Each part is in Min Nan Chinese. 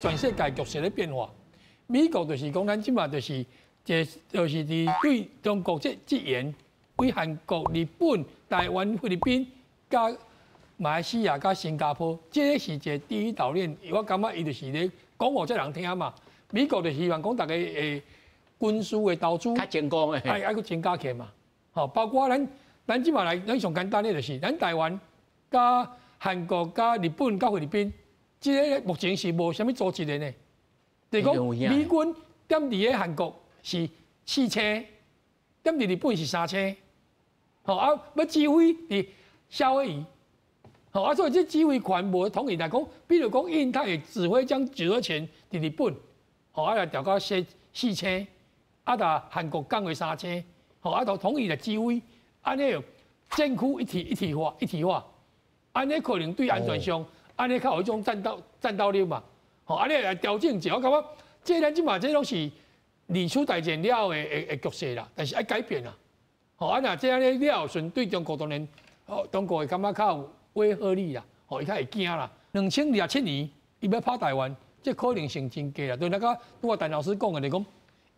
全世界局勢咧變化，美國就是講咱這馬就是，這就是佇對中國這支援，對韓國、日本、台灣、菲律賓、佮馬來西亞、佮新加坡，這個是一個第一島鏈。我感覺伊就是咧講予這人聽嘛。美國就希望講逐家會軍事的投資較成功的，愛愛閣增加起嘛。吼，包括咱咱這馬來，咱上簡單的就是，咱台灣、佮韓國、佮日本、佮菲律賓。這个目前是無啥物組織的呢，就是講美軍踮佇个韓國是四千，踮佇日本是3000，吼啊，欲指揮佇夏威夷，吼啊，所以這指揮權無統一來講，比如講印太的指揮將指揮權佇日本，吼啊來調到四四千，啊，但韓國降為三千，吼啊，就統一來指揮，按呢戰區一體一體化一體化，按呢可能對安全上。按呢較有彼種戰鬥力嘛，吼，按呢來調整一下，我感覺這咱這馬這攏是二次大戰了後的局勢啦，但是愛改變啦，吼，啊若這按呢了後，順對中國當然，哦，中國會感覺較有威嚇力啦，吼，伊較會驚啦。2027年，伊欲拍台灣，這可能性真低啦。對那個拄仔陳老師講的，就講，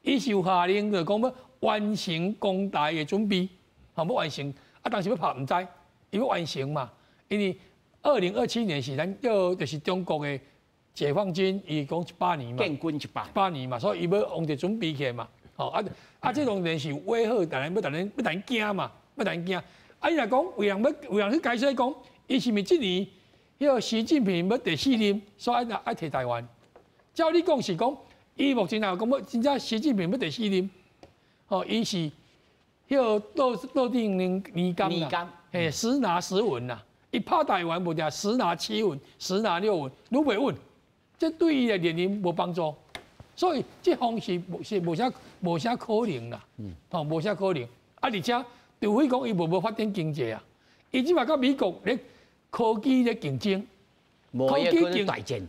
伊是有下令，就講欲完成攻台的準備，吼，欲完成，啊，當時欲拍毋知，伊欲完成嘛，因為。2027年是咱叫就是中國的解放軍，伊講100年嘛，建軍一百，百年嘛，所以伊欲往這準備起來嘛，吼啊啊！這當然是威嚇，逐人欲逐人欲逐人驚嘛，欲逐人驚。啊，伊若講有人欲有人去解釋講，伊是毋是這年彼个習近平欲第四任，所以愛愛提台灣？照你講是講，伊目前來講欲真正習近平欲第四任，吼，伊是彼个落落定年年金啦，嘿，十拿十穩啦。伊拍台灣無定十拿七穩，十拿六穩，愈袂穩，這對伊的連任無幫助，所以這方是無是無啥無啥可能啦，吼無啥可能。啊，而且除非講伊無欲發展經濟啊，伊這馬佮美國咧科技咧競爭，科技競爭，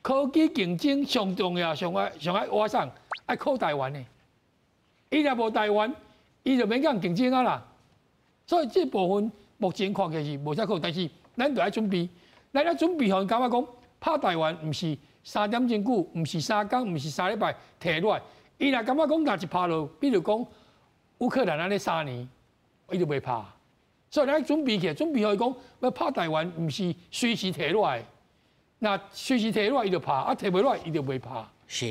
科技競爭上重要、上愛上愛挖上愛靠台灣的，伊若無台灣，伊就免佮人競爭啊啦。所以這部分。目前看起來是無啥可能，但是咱就愛準備，咱愛準備，予𪜶感覺講拍台灣毋是三點鐘久，毋是3工，毋是3禮拜提落來。伊若感覺講若一拍落，比如講烏克蘭按呢3年，伊就袂拍。所以咱準備起來，準備予伊講欲拍台灣，毋是隨時提落來。若隨時提落來，伊就拍；啊，提袂落來，伊就袂拍。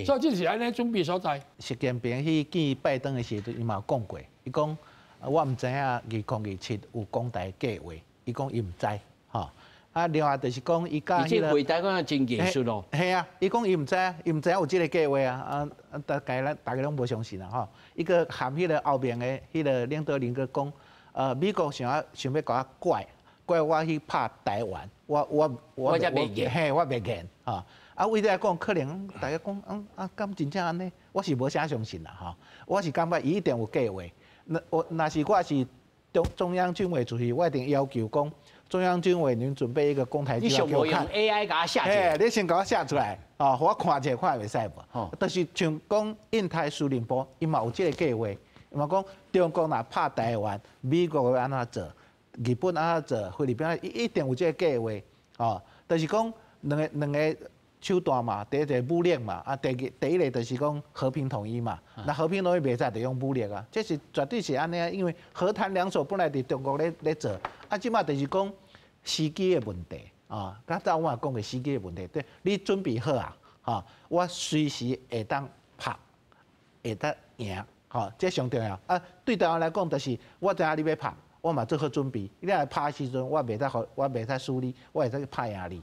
所以這是按呢準備所在。習近平去見拜登的時陣，伊嘛有講過，伊講。我毋知影2027有攻台計劃，伊講伊毋知，吼。啊，另外就是講伊佮彼个，回答講真藝術咯。係啊，伊講伊毋知，伊毋知影有這个計劃啊，啊啊，大家咱大家攏無相信啦，吼。伊閣含彼个後面的彼个領導人閣講，美國想欲想欲共我拐拐我去拍台灣，我我我我嘿，我袂願，吼。啊，為這講可能大家講，嗯啊，敢真正按呢？我是無啥相信啦，吼。我是感覺伊一定有計劃。那我若是我是中央軍委主席，我一定要求講中央軍委，您準備一個攻台計劃給我看。你用 AI 共我寫。嘿，你先共我寫出來，哦，予我看一下，看會使無？就是像講印太司令部，伊嘛有這個計劃，伊嘛講中國若拍台灣，美國會按怎做？日本按怎做？菲律賓一一定有這個計劃，哦，就是講兩个兩个手段嘛，第一個武力嘛，啊，第二第一个就是講和平統一嘛。那和平統一袂使就用武力啊，這是絕對是按呢，因為和談兩手本來佇中國咧咧做，啊，這馬就是講時機的問題啊。剛才我也講過時機的問題，對，你準備好啊，吼，我隨時會當拍，會當贏，吼，這上重要。啊，對台灣來講，就是我知影你欲拍，我嘛做好準備。你來拍的時陣，我袂使予，我袂使輸你，我會使拍贏你。